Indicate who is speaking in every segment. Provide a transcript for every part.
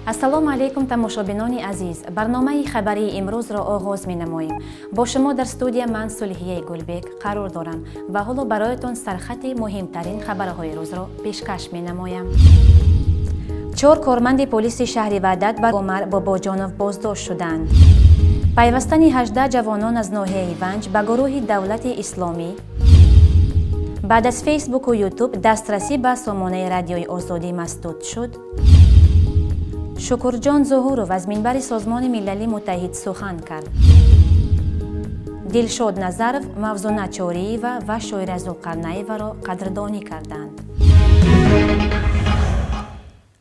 Speaker 1: Ассалому алайкум, тамошобинони азиз. Барномаи хабарии имрӯзро оғоз менамоем. Бо шумо дар студия ман Сулҳияи Гулбек қарор дорам ва ҳоло бароятон сархати муҳимтарин хабарҳои рӯзро пешкаш менамоям. 4 корманди полиси шаҳри Ваҳдат ба Умар Бобоҷонов боздошт шуданд. Пайвастани 18 ҷавонон аз ноҳияи Ванҷ ба гурӯҳи Давлати Исломӣ. Баъд аз Фейсбуку Ютуб дастрасӣ ба сомонаи Радиои Озодӣ масдуд шуд. Шукурҷон Зуҳуров аз минбари Созмони Милали Муттаҳид сухан кард. Дилшод Назаров, Мавзуна Чориева ва Шоира Зулқарнаеваро қадрдонӣ карданд.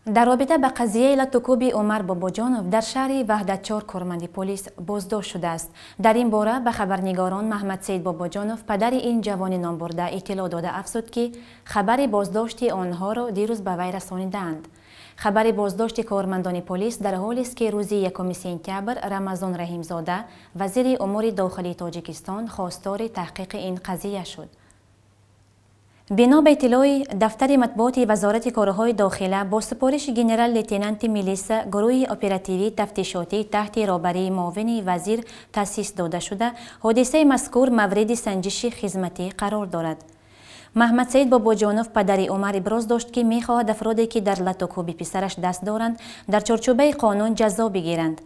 Speaker 1: Дар робита ба қазияи латукуби Умар Бобоҷонов дар шаҳри Ваҳдат 4 корманди полис боздошт шудааст. Дар ин бора ба хабарнигорон Маҳмадсаид Бобоҷонов, падари ин ҷавони номбурда, иттилоъ дода афзуд, ки хабари боздошти онҳоро дирӯз ба вай расонидаанд. Хабари боздошти кормандони полис дар ҳолест, ки рӯзи 1 сентябр Рамазон Раҳимзода, вазири умури дохилии Тоҷикистон, хостори таҳқиқи ин қазия шуд. Бино ба иттилои дафтари матбуоти Вазорати корҳои дохила, бо супориши генерал-лейтенанти милиса гурӯҳи оперативии тафтишотӣ таҳти роҳбарии муовини вазир таъсис дода шуда, ҳодисаи мазкур мавриди санҷиши хизматӣ қарор дорад. Маҳмадсаид Бобоҷонов, падари Умар, иброз дошт, ки мехоҳад афроде, ки дар латукуби писараш даст доранд, дар чорчӯбаи қонун ҷазо бигиранд.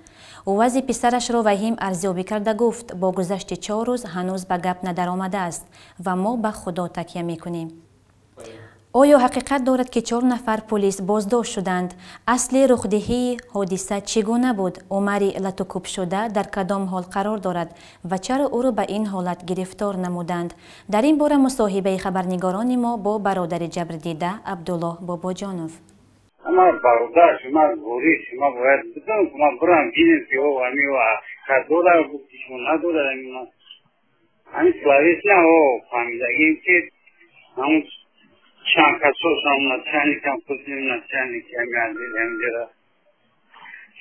Speaker 1: Ӯ вазъи писарашро ваҳим арзёбӣ карда гуфт, бо гузашти 4 рӯз ҳанӯз ба гап надаромадааст ва мо ба Худо такя мекунем. Оё ҳақиқат дорад, ки 4 нафар полис боздошт шуданд? Асли рухдиҳии ҳодиса чӣ гуна буд? Умари латукубшуда дар кадом ҳол қарор дорад ва чаро ӯро ба ин ҳолат гирифтор намуданд? Дар ин бора мусоҳибаи хабарнигорони мо бо бародари ҷабрдида Абдуллоҳ Бобоҷонов.
Speaker 2: Ман бародар, шумо гӯрӣ, шумо бояд бидонам, ки ман бирам бинем, ки ӯ ҳамин ҳақиқат дорад, ки шумо надорад. Ҳамин словесна ӯ фаҳмидагим, ки ҳамун чанд касошам начальникам, худим начальник ҳаминҷора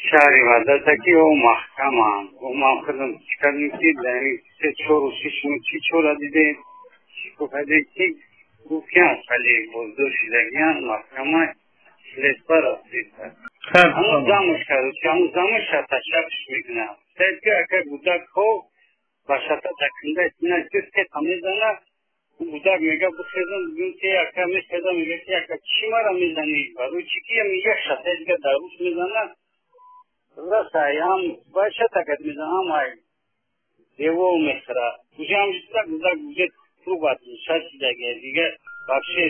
Speaker 2: шаҳри Ваҳдата, ки ӯ маҳкамам. Ӯ ман худам чӣ кардем, ки дар ин 3-4 рӯз шумо чӣ чора дидем, чӣ кардем, ки гуфт, ки хеле боздошт шудагиан маҳкама следства рафтиста. Ҳамун замуш кард, ҳамун замуш шаташакш мекунам. Ки ака гудакҳо ба шата такинда ки сета мезана, гудак мега бихезам, бигӯм, ки ака мехезам, мега, ки ака чӣ мара мезанӣ? Барои чӣ ки як шата дига дар рӯш мезана, раса ҳам ба шатакат мезана, ҳам ай девол мехӯра. Уже ҳамҷиста гудак уже трубат шашидаге, дига вообще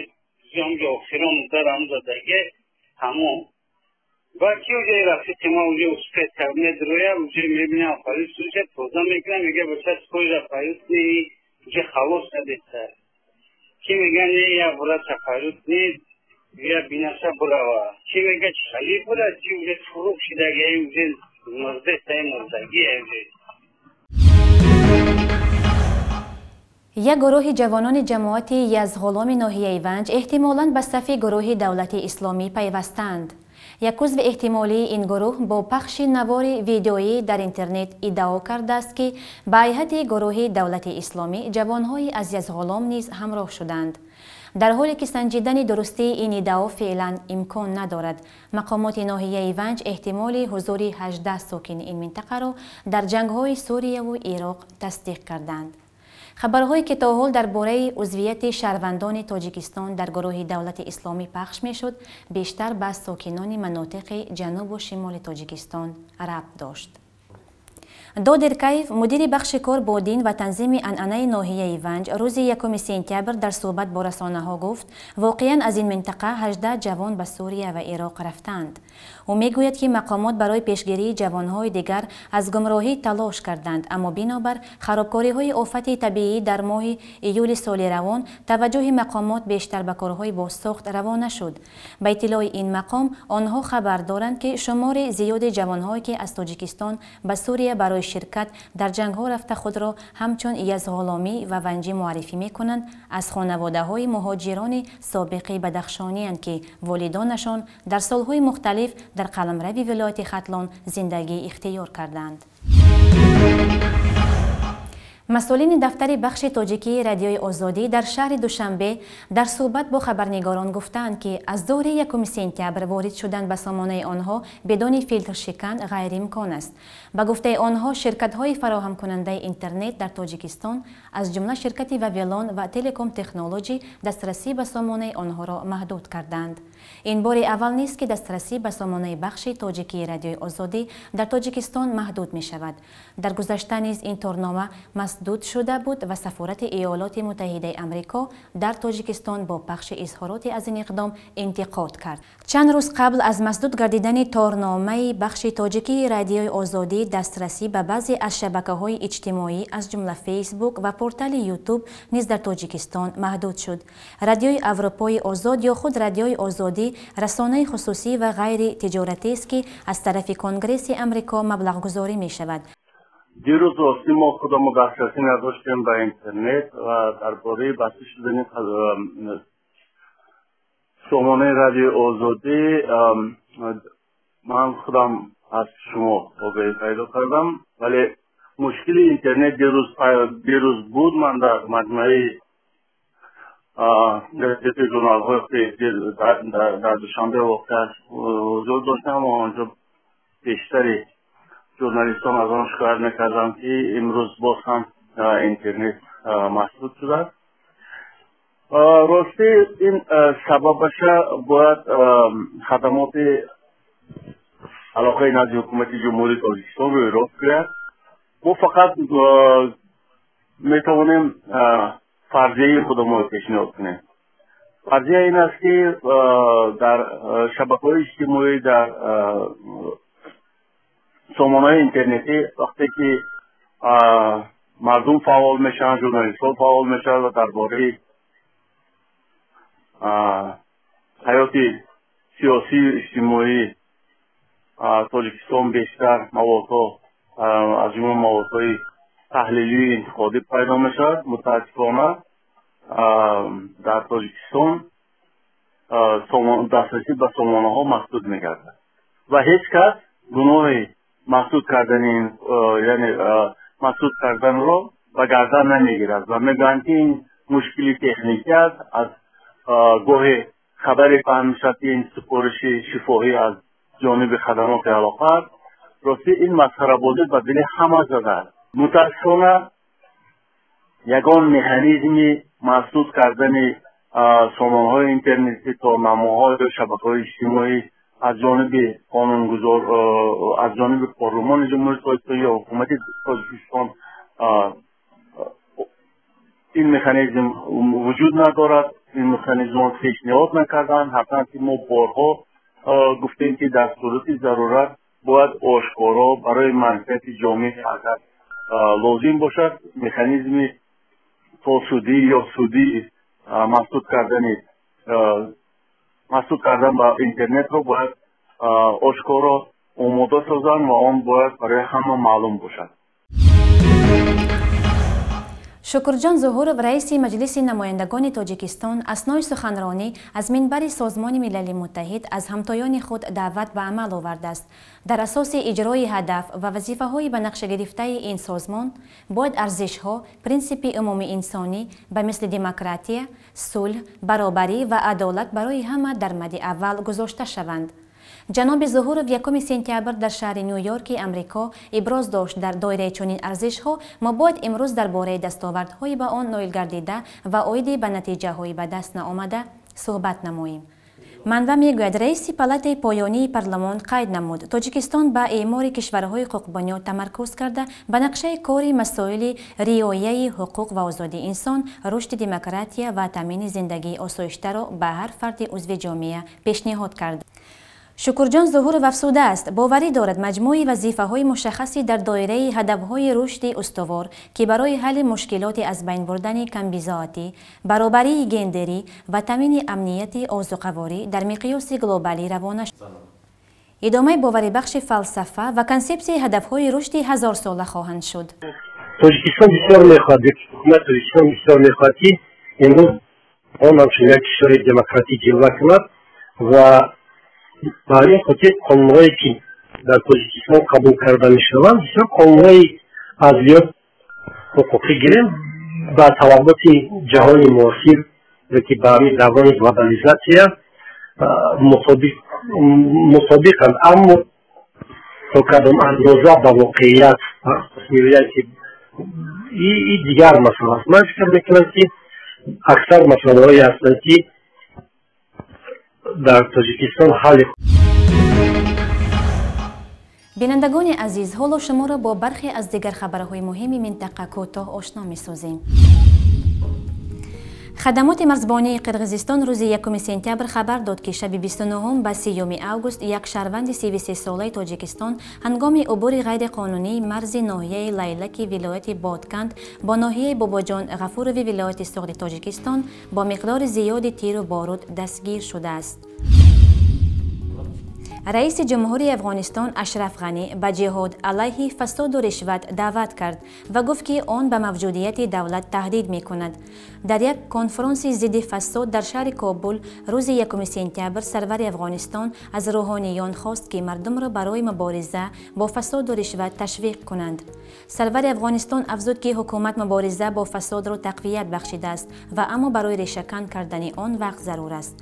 Speaker 2: уже ҳамҷо охирон удар ҳам задаге, тамом. Ба ки уже рафиқи ма уже успеть кард, медроя, уже мебинам, полис уже тоза мекунам, мега бача скоро полис не, уже халос шадеста. Ки мега не, я брата полис не, я бинаша бурава. Ки мега чали бура, чи уже турук шидаге, уже мурдеста, мурдаги уже.
Speaker 1: Як гурӯҳи ҷавонони ҷамоати Язғуломи ноҳияи Ванҷ эҳтимолан ба сафи гурӯҳи Давлати Исломӣ пайвастаанд. Як узви эҳтимолии ин гурӯҳ бо пахши навори видеоӣ дар интернет иддао кардааст, ки ба ҳайати гурӯҳи Давлати Исломӣ ҷавонҳои аз Язғулом низ ҳамроҳ шуданд. Дар ҳоле ки санҷидани дурустии ин иддао феълан имкон надорад, мақомоти ноҳияи Ванҷ эҳтимоли ҳузури 18 сокини ин минтақаро дар ҷангҳои Сурияву Ироқ тасдиқ карданд. Хабарҳое, ки то ҳол дар бораи узвияти шаҳрвандони Тоҷикистон дар гурӯҳи Давлати Исломӣ пахш мешуд, бештар ба сокинони манотиқи ҷанубу шимоли Тоҷикистон рабт дошт. Додиркаев, мудири бахши кор бо дин ва танзими анъанаи ноҳияи Ванҷ, рӯзи 1 сентябр дар суҳбат бо расонаҳо гуфт, воқеан аз ин минтақа 18 ҷавон ба Сурия ва Ироқ рафтаанд. Ӯ мегӯяд, ки мақомот барои пешгирии ҷавонҳои дигар аз гумроҳӣ талош карданд, аммо бинобар харобкориҳои офати табиӣ дар моҳи июли соли равон таваҷҷӯҳи мақомот бештар ба корҳои бозсохт равона шуд. Ба иттилои ин мақом, онҳо хабар доранд, ки шумори зиёди ҷавонҳое, ки аз Тоҷикистон ба Сурия барои ширкат дар ҷангҳо рафта худро ҳамчун язғуломӣ ва ванҷӣ муаррифӣ мекунанд, аз хонаводаҳои муҳоҷирони собиқи бадахшониянд, ки волидонашон дар солҳои мухталиф дар қаламрави вилояти Хатлон зиндагӣ ихтиёр карданд. Масъулини дафтари бахши тоҷикии Радиои Озодӣ дар шаҳри Душанбе дар суҳбат бо хабарнигорон гуфтаанд, ки аз зуҳри 1 сентябр ворид шудан ба сомонаи онҳо бидуни филтршикан ғайриимкон аст. Ба гуфтаи онҳо, ширкатҳои фароҳамкунандаи интернет дар Тоҷикистон, аз ҷумла ширкати Вавилон ва Телеком Технолоҷи, дастрасӣ ба сомонаи онҳоро маҳдуд карданд. Ин бори аввал нест, ки дастрасӣ ба сомонаи бахши тоҷикии Радиои Озодӣ дар Тоҷикистон маҳдуд мешавад. Дар гузашта низ ин торнома масдуд шуда буд ва Сафорати Иёлоти Муттаҳидаи Амрико дар Тоҷикистон бо пахши изҳороти аз ин иқдом интиқод кард. Чанд рӯз қабл аз масдуд гардидани торномаи бахши тоҷикии Радиои Озодӣ, дастрасӣ ба баъзе аз шабакаҳои иҷтимоӣ, аз ҷумла Фейсбук ва портали Ютуб низ дар Тоҷикистон маҳдуд шуд. Радиои Аврупои Озод ё худ Радиои Озодӣ расонаи хусусӣ ва ғайритиҷоратист, ки аз тарафи Конгресси Амрико маблағгузорӣ мешавад.
Speaker 3: Дирӯз ростӣ мо худамон дастрасӣ надоштем ба интернет ва дар бораи баста шудани сомонаи Радиои Озодӣ ман худам аз шумо огоҳӣ пайдо кардам, вале мушкили интернет дирӯз буд. Ман дар маҷмӯаи газетаи журналҳое, ки дар Душанбе воқеъ аст, ҳузур доштам ва онҷо бештари журналистон аз он шикоят мекарданд, ки имрӯз боз ҳам интернет масдуд шудааст. Ростӣ, ин сабабаша бояд хадамоти алоқаи назди ҳукумати Ҷумҳурии Тоҷикистон рӯйрост кунад. Мо фақат метавонем фарзияи худамонро пешниҳод кунем. Фарзия ин аст, ки дар шабакаҳои иҷтимоӣ, дар сомонаҳои интернетӣ вақте ки мардум фаъол мешаванд, журналистҳо фаъол мешаванд ва дар бораи ҳаёти сиёсию иҷтимоии Тоҷикистон бештар маводҳо, аз ҷумла маводҳои таҳлилию интиқодӣ пайдо мешавад. Мутаассифона, дар Тоҷикистон дастрасӣ ба сомонаҳо маҳдуд мегардад ва ҳеҷ кас гуноҳи маҳдуд кардани, яъне маҳдуд карданро ба гардан намегирад ва мегӯянд, ки ин мушкили техникӣ аст. Аз гоҳе хабаре паҳн мешавад, ки ин супориши шифоҳӣ аз ҷониби хадамоти алоқа аст. Ростӣ, ин масхарабозӣ ба дили ҳама задааст. Мутаассифона, ягон механизми маҳдуд кардани сомонаҳои интернетӣ, торнамоҳо ё шабакаҳои иҷтимоӣ аз ҷониби қонунгузор, аз ҷониби Парлумони Ҷумҳурии Тоҷикистон ё ҳукумати Тоҷикистон ин механизм вуҷуд надорад. Ин механизмро пешниҳод накарданд, ҳарчанд ки мо борҳо гуфтем, ки дар сурати зарурат бояд ошкоро барои манфиати ҷомеа, агар лозим бошад, механизми то судӣ ё судӣ маҳдуд кардан ба интернетро бояд ошкоро омода созанд ва он бояд барои ҳама маълум бошад.
Speaker 1: Шукурҷон Зуҳуров, раиси Маҷлиси намояндагони Тоҷикистон, аснои суханронӣ аз минбари Созмони Милали Муттаҳид аз ҳамтоёни худ даъват ба амал овардааст. Дар асоси иҷрои ҳадаф ва вазифаҳои ба нақша гирифтаи ин созмон бояд арзишҳо, принсипи умумиинсонӣ ба мисли демократия, сулҳ, баробарӣ ва адолат барои ҳама дар мади аввал гузошта шаванд. Ҷаноби Зуҳуров 1 сентябр дар шаҳри Ню-Йорки Амрико иброз дошт, дар доираи чунин арзишҳо мо бояд имрӯз дар бораи дастовардҳои ба он ноил гардида ва оиди ба натиҷаҳои ба даст наомада суҳбат намоем. Манбаъ мегӯяд, раиси палатаи поёнии парлумон қайд намуд, Тоҷикистон ба эъмори кишварҳои ҳуқуқбунёд тамаркуз карда, ба нақшаи кори масоили риояи ҳуқуқ ва озодии инсон, рушди демократия ва таъмини зиндагии осоиштаро ба ҳар фарди узви ҷомеа пешниҳод кард. Шукурҷон Зуҳуров афзудааст, боварӣ дорад, маҷмӯи вазифаҳои мушаххаси дар доираи ҳадафҳои рушди устувор, ки барои ҳалли мушкилоти аз байн бурдани камбизоатӣ, баробарии гендерӣ ва таъмини амнияти озуқаворӣ дар миқёси глобалӣ равона, идомаи боварибахши фалсафа ва консепсияи ҳадафҳои рушди ҳазорсола хоҳанд шуд.
Speaker 4: Тоҷикистон бисёр мехоҳад, ҳукумати Тоҷикистон бисёр мехоҳад, ки имрӯз он ҳамчун як кишвари демократӣ ҷилва кунад ва ба ҳамин хотир қонунҳое, ки дар Тоҷикистон қабул карда мешаванд, бисёр қонунҳои аз зиёд ҳуқуқӣ гирем, ба талаботи ҷаҳони муосир ки ба ҳамин даврони глобализатсия мутобиқанд, аммо то кадом андоза ба воқеият меояд, ки и дигар масъала аст. Ман фикр мекунам, ки аксар масъалаҳое ҳастанд, ки дар Тоҷикистон ҳалли.
Speaker 1: Бинандагони азиз, ҳоло шуморо бо бархе аз дигар хабарҳои муҳими минтақа кӯтоҳ ошно месозем. Хадамоти марзбонии Қирғизистон рӯзи 1 сентябр хабар дод, ки шаби 29 ба 30 август як шаҳрванди 33-солаи Тоҷикистон ҳангоми убури ғайриқонунии марзи ноҳияи Лайлаки вилояти Бодканд бо ноҳияи Бобоҷон Ғафурови вилояти Суғди Тоҷикистон бо миқдори зиёди тиру боруд дастгир шудааст. Раиси ҷумҳурии Афғонистон Ашраф Ғанӣ ба ҷиҳод алайҳи фасоду ришват даъват кард ва гуфт, ки он ба мавҷудияти давлат таҳдид мекунад. Дар як конфронси зидди фасод дар шаҳри Кобул рӯзи 1 сентябр сарвари Афғонистон аз рӯҳониён хост, ки мардумро барои мубориза бо фасоду ришват ташвиқ кунанд. Сарвари Афғонистон афзуд, ки ҳукумат мубориза бо фасодро тақвият бахшидааст ва аммо барои решакан кардани он вақт зарур аст.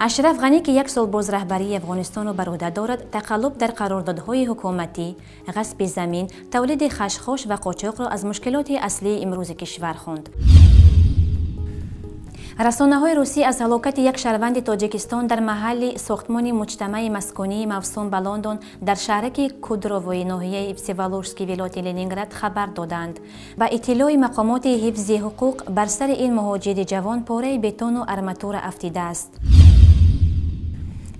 Speaker 1: Ашраф Ғанӣ, ки як сол боз раҳбарии Афғонистонро бар уҳда дорад, тақаллуб дар қарордодҳои ҳукуматӣ, ғасби замин, тавлиди хашхош ва қочоқро аз мушкилоти аслии имрӯзи кишвар хонд. Расонаҳои русӣ аз ҳалокати як шаҳрванди Тоҷикистон дар маҳалли сохтмони муҷтамаи маскунии мавсум ба Лондон дар шаҳраки Кудровои ноҳияи Всеволожски вилояти Ленинград хабар доданд. Ба иттилои мақомоти ҳифзи ҳуқуқ, бар сари ин муҳоҷири ҷавон пораи бетону арматура афтидааст.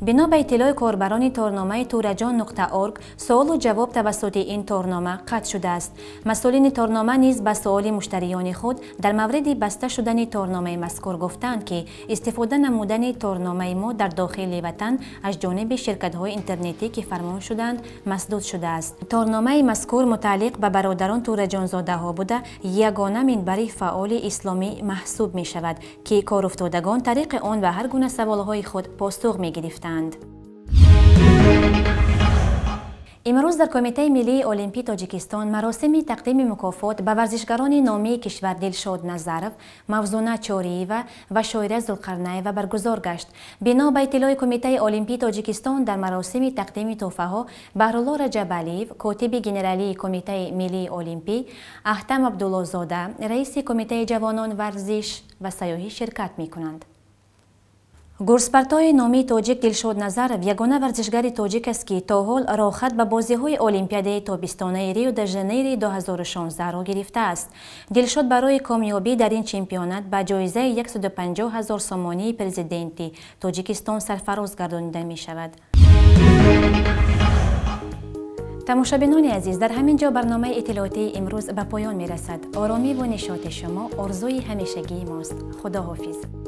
Speaker 1: Бино ба иттилои корбарони торномаи turajon.org, суолу ҷавоб тавассути ин торнома қатъ шудааст. Масъулини торнома низ ба суоли муштариёни худ дар мавриди баста шудани торномаи мазкур гуфтаанд, ки истифода намудани торномаи мо дар дохили ватан аз ҷониби ширкатҳои интернетӣ, ки фармон шудаанд, масдуд шудааст. Торномаи мазкур мутааллиқ ба бародарон Тураҷонзодаҳо буда, ягона минбари фаъоли исломӣ маҳсуб мешавад, ки коруфтодагон тариқи он ба ҳар гуна саволҳои худ посух мегирифтанд. Имрӯз дар Кумитаи миллии Олимпии Тоҷикистон маросими тақдими мукофот ба варзишгарони номии кишвар Дилшод Назаров, Мавзуна Чориева ва Шоира Зулқарнаева баргузор гашт. Бино ба иттилои Кумитаи Олимпии Тоҷикистон, дар маросими тақдими тӯҳфаҳо Баҳрулло Раҷабалиев, котиби генералии Кумитаи миллии Олимпӣ, Аҳтам Абдуллозода, раиси Кумитаи ҷавонон, варзиш ва сайёҳӣ ширкат мекунанд. Гурспартои номии тоҷик Дилшод Назаров ягона варзишгари тоҷик аст, ки то ҳол роҳхат ба бозиҳои Олимпиадаи тобистонаи Рио де Жанейри 2016-ро гирифтааст. Дилшод барои комёбӣ дар ин чемпионат ба ҷоизаи 150 000 сомонии президенти Тоҷикистон сарфароз гардонида мешавад. Тамошобинони азиз, дар ҳамин ҷо барномаи иттилоотии имрӯз ба поён мерасад. Оромиву нишоти шумо орзуи ҳамешагии мост. Худоҳофиз.